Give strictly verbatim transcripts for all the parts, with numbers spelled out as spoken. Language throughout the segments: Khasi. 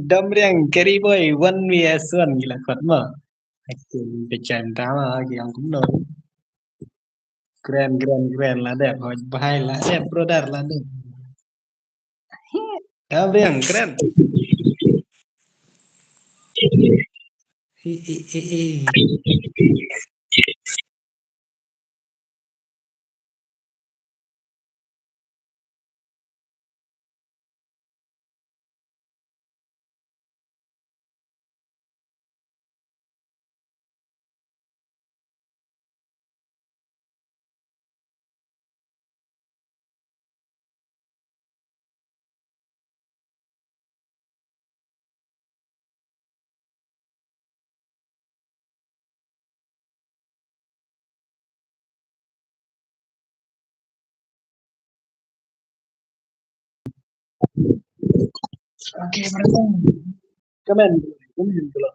Dom riang, Gary boy, one V S one ki la khot mo. Akin pechan tama ki ang kumno. Kren, kren, kren la dep, hoj bahai la dep, brother la dep. Dom riang, kren. Hi, hi, hi, hi. Okay, brother. Come on, come on, bro.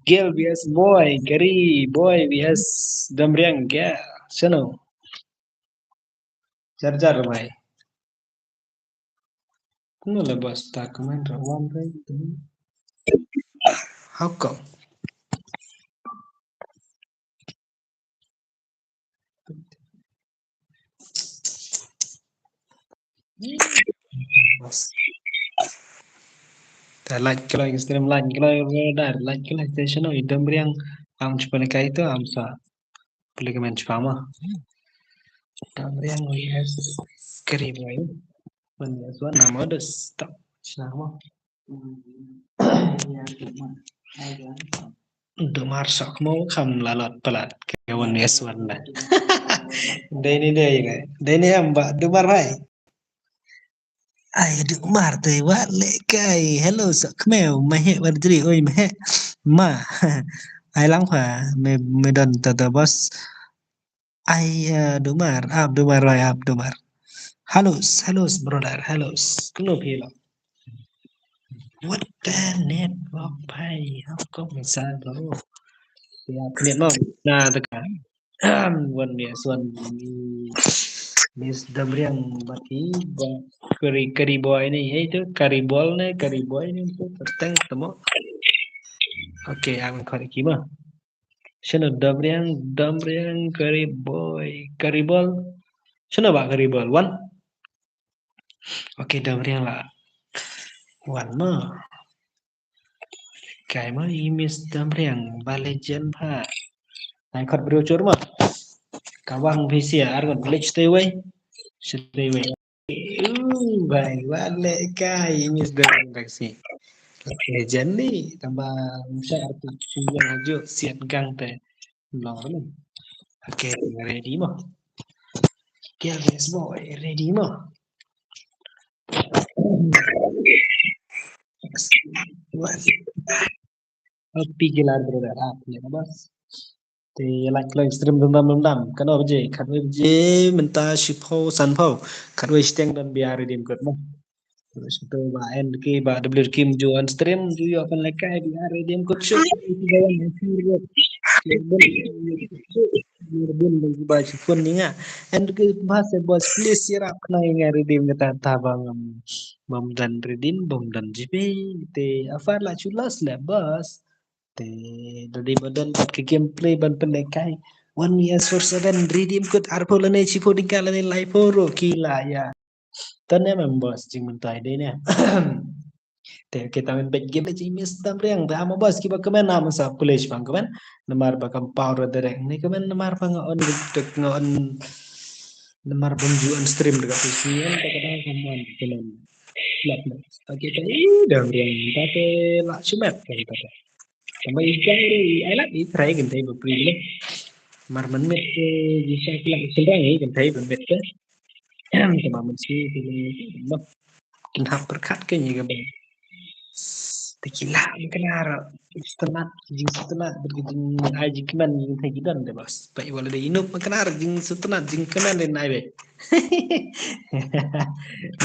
Girl V S boy, Gary boy V S Dom riang, yeah. Shano? Jar jar, bhai. Kumno la bas ta comment ra wan, bhai? How come? Ta like kloi, stream like kloi, dar like kloi, te shano i Dom riang, am chupane kai to, am sa. Pule comment chupama. Dom riang, yes. Gary boy. Wan, yes, wan, nama dos. Tak, shano mo. Dumar sok mo kam la lot palat. Ke wan, yes, wan da. Dei ni, dei ni. Dei ni em ba, Dumar hai. Ai, Dumar te wa le kai. Hello, sok kmeu, ma he war jri, oi, ma he. Ma. Ai lang pha, me, me don ta ta bos. Ai, eh, Dumar, ap Dumar, ai, ap Dumar. Hello, hello, brother, hello. Kumno phi lo? What the network, bhai? How come sa, bro? Ya, network. Na, ta ka. Wan, yes, wan. Miss Dom riang bati ba kari, kari boy ni, eh, tu kari bol ni, kari boy ni tu, terteng temo. Okay, ang kari kima. Shano Dom riang, Dom riang, kari boy, kari bol. Shano ba kari bol, wan. Okay, Dom riang la. Wan mo. Kai mo, i Miss Dom riang, ba legend pha. Nai khot bro chur mo. Ka wang phi sia, ar ngot village te wei. Site wei. Uh, bhai, wa le kai, i Miss Dom riang bak si. Legend ni, tamba msa artu siang ajo, siat gang te. Long ni. Okay, ready mo. Girl V S boy, ready mo. Happy ki lad brother, ah, ne bas. Te like, like, stream dum dam, dum dam. Kano baje, khatwei baje, mynta shiphew, sanphew. Khatwei shiteng don bia redeem code mo. Sito ba N K ba W Kim ju on stream ju yo kan lekai bia redeem code shu. Bun bun ba shi phone ni nga. N K ba se boss, please share up na nga redeem kata ta bang. Bam dan redeem, bam dan G P. Te afar la chulas le boss. Te dadi ba don pat ka gameplay ban pynlekai. One yes four seven redeem code arphew lane shiphew dingka lane laiphew ro ki la ya. Tane mem boss jingmyntoi dei ne. Te kita men pet game jing Miss Dom riang da ama boss kiba comment ama sa pule shipang comment. Namar ba kam power direct ni comment namar ba nga on tek nga on namar bam ju on stream dekat tu sini on tak ada comment comment. Lap lap. Okay, te Dom riang ta te la shumet kan ta. Tamba i jang ri, ai lak i try kan te ba pri le. Mar man met ke ji sa ki lak sendang i kan te ba met ke. Tamba man si ki le. Kin hap perkat ke ni ke ba. Te ki lak mengkena ra. Setenat, jing setenat, ber jing ai jing kemen jing te jidan de bas. Ba i wala de inup mengkena ra jing setenat, jing kemen de nai be.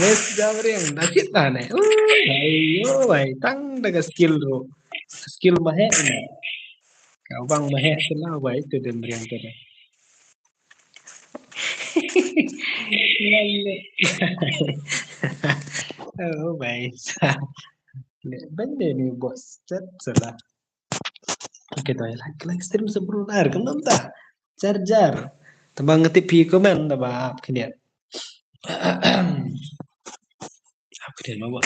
Miss Dom riang, da chit na ne. Bai, yo bai, tang da ka skill ro. Skill ma he na. Ka bang ma he sila bai tu Dom riang tu de. Oh bai. Leh ban de ni bos chat sala. Okay, to, like, like stream sa bro nar kam nam ta. Jar jar. Tama nga tip phi comment tama ap khniat. Ap khniat ma bos.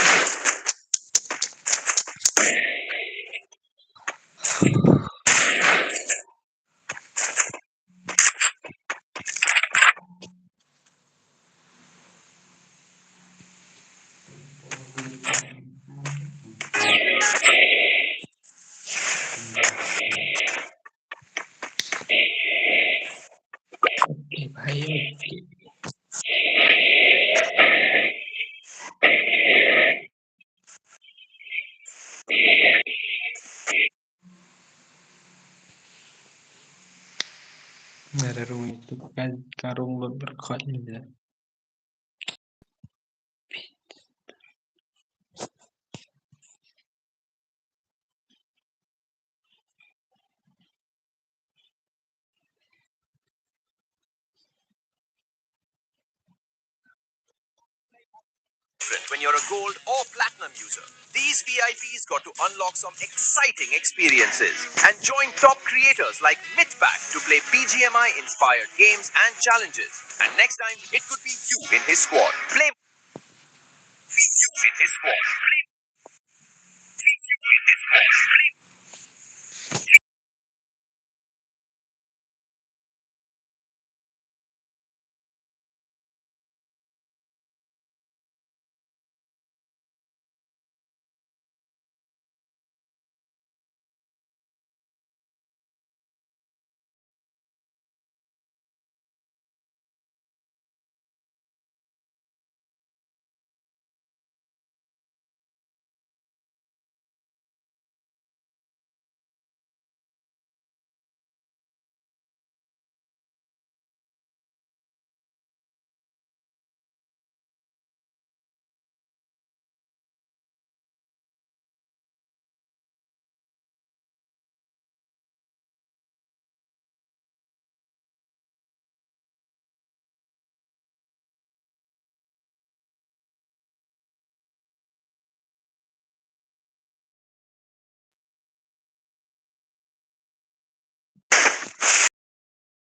Okay, bhai, okay. Nga da rung itu kan, ka rung lut berkhot ni je. When you're a gold or platinum user. These V I Ps got to unlock some exciting experiences and join top creators like Mitback to play B G M I inspired games and challenges. And next time, it could be you in his squad. Play you in his squad.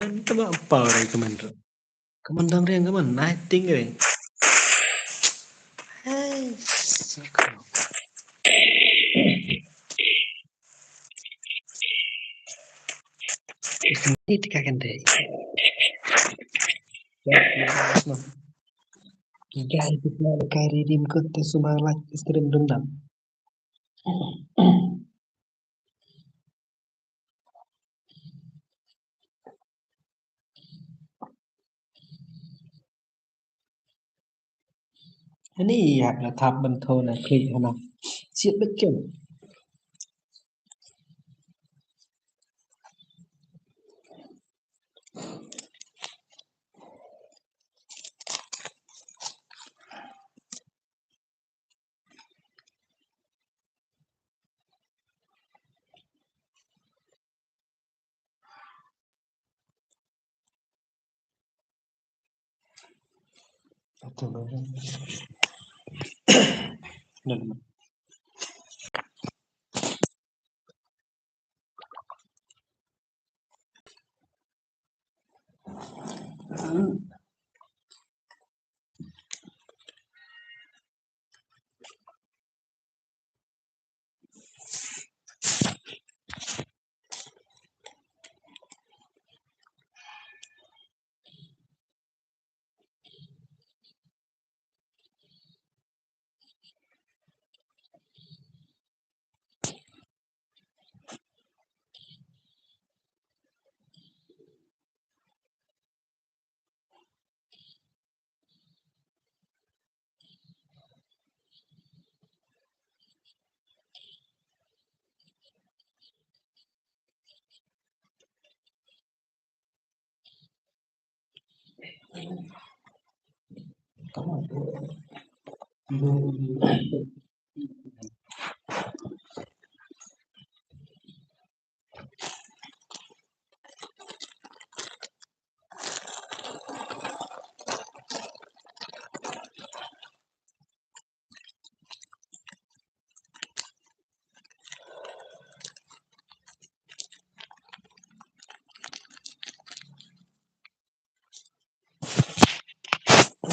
Anta ba pau rai kaman ro. Kaman dam riang kaman nai ting rai. Hey, sakau. Ini tika kan deh. Ya, ya, ya. Guys, kita kari rim kut te suma like stream dendam. Ani ïa la thap ban tho na klik hana. Siat bit kem.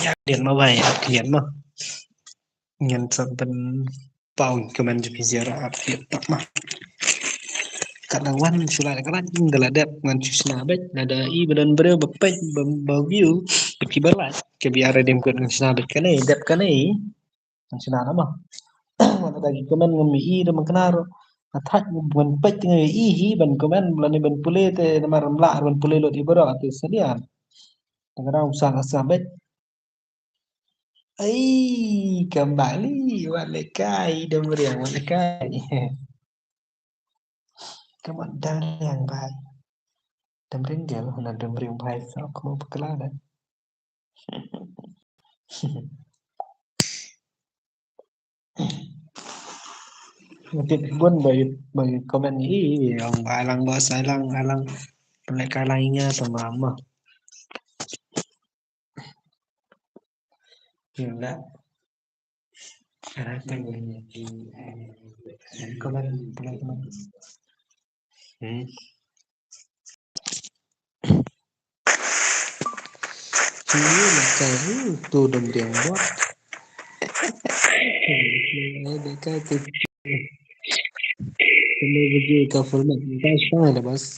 Ap khyndiat ma bai, ap khyndiat ma. Ngan sa pynpaw comment jong phi sha ap khyndiat ma. Kat nang wan shu lait ka lait, da la dep ngan shu shna beit, lada i ba don briew ba peit ba, ba view, ba phi ba lait, ka biang re dim kut ngan shna beit kane, dep kane. Ngan shna na ma. Wan da ki comment ngam i da ma knar. Nga thait ngan peit nga i hi ban comment lane ban pule te namar ym lah ban pule lut i baroh te sadian. Tang ra u sang asa beit. Ai, kambali, wat le kai, dam riang, wat le kai. Kamat dang riang bai. Dam riang gel, huna dam riang bai, sa ko bakla da. Mungkin bun bai, bai comment i, ong bai lang bos, ai lang, ai lang. Pernah kai lang ingat sama ama. Yun nga. Comment, comment, comment. Hmm. Sini nak kai tu dam deng bot. Ada kai tu. Kena bagi ka format. Kita sana dah bos.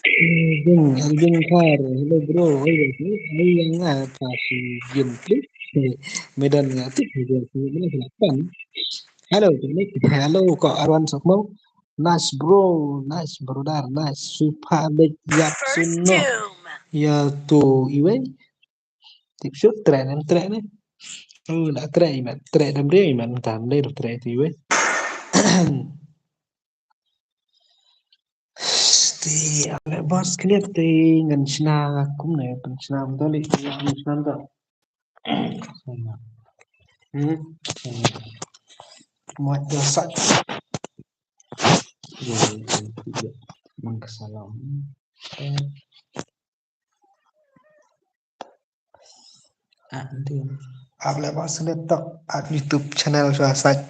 Jing, jing kar, hello bro, oi bro, oi yang apa si game tu? Medan nga tu, medan si mana selapan. Hello, hello, ko Arwan Sokmo. Nice bro, nice brother, nice. Super big yap suno. Ya tu iwei. Tip shoot trek nem trek ne. Oh, la trek iman, trek dam dia iman tam dei trek tu iwei. Te ale bos kliat te ngan shna kumne pynshna mdoli ngan shna mdol. Hmm. Muat dosa. Mun kesalam. Ah, nanti. Ap le bos kliat tok at YouTube channel sha site.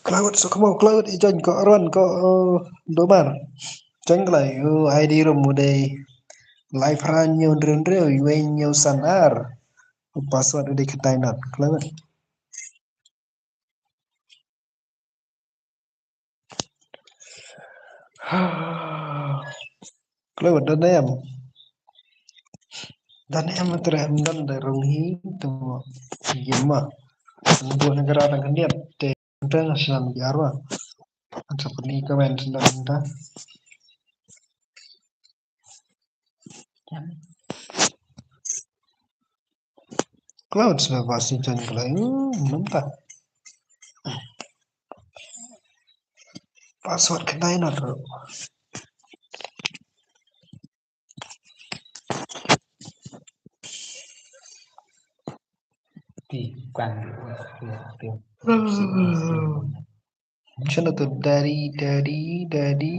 Cloud, so kamo Cloud i join ko Ron ko, uh, Domar. Join ko lai, uh, I D room u dei lai phra hynñiew hynriew hynriew, wei hynñiew san ar. Password u dei khyndai not. Cloud. Cloud, don em? Don em, tre em don da rung hi tu. Yema. Ndu negara dang khyndiat te. Nta nga shnam jar wa. Nta puni ka wen sndang nta. Cloud sna ba si jan klai. Hmm, mynta. Password khyndai not ro. Shano tu, dari, dari, dari.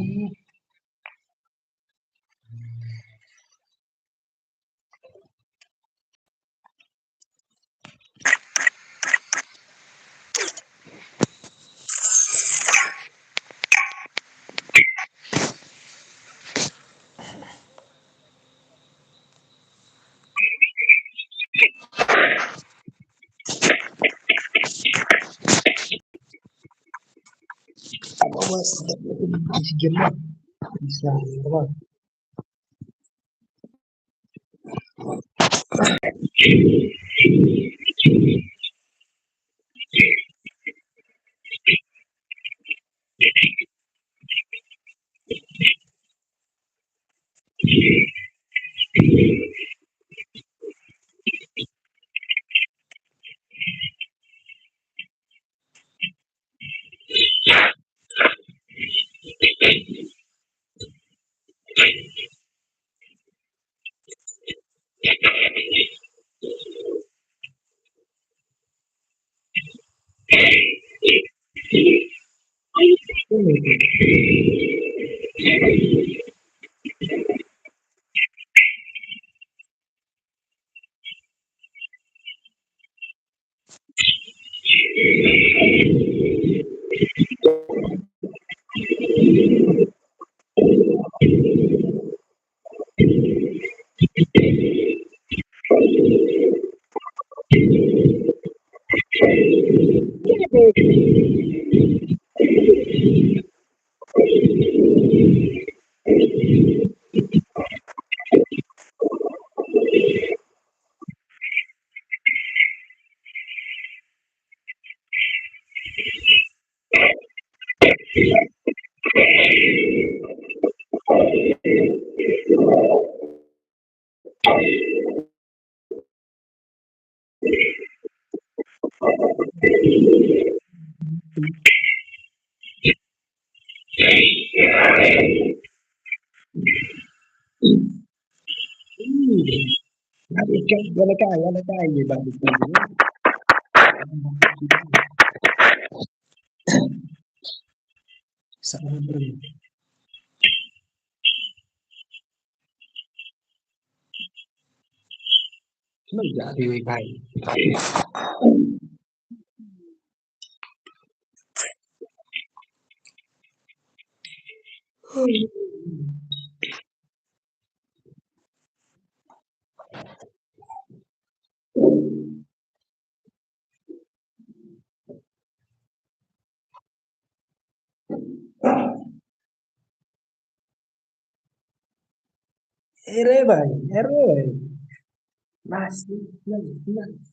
Ere bhai, ere bhai. Nice, nice, nice.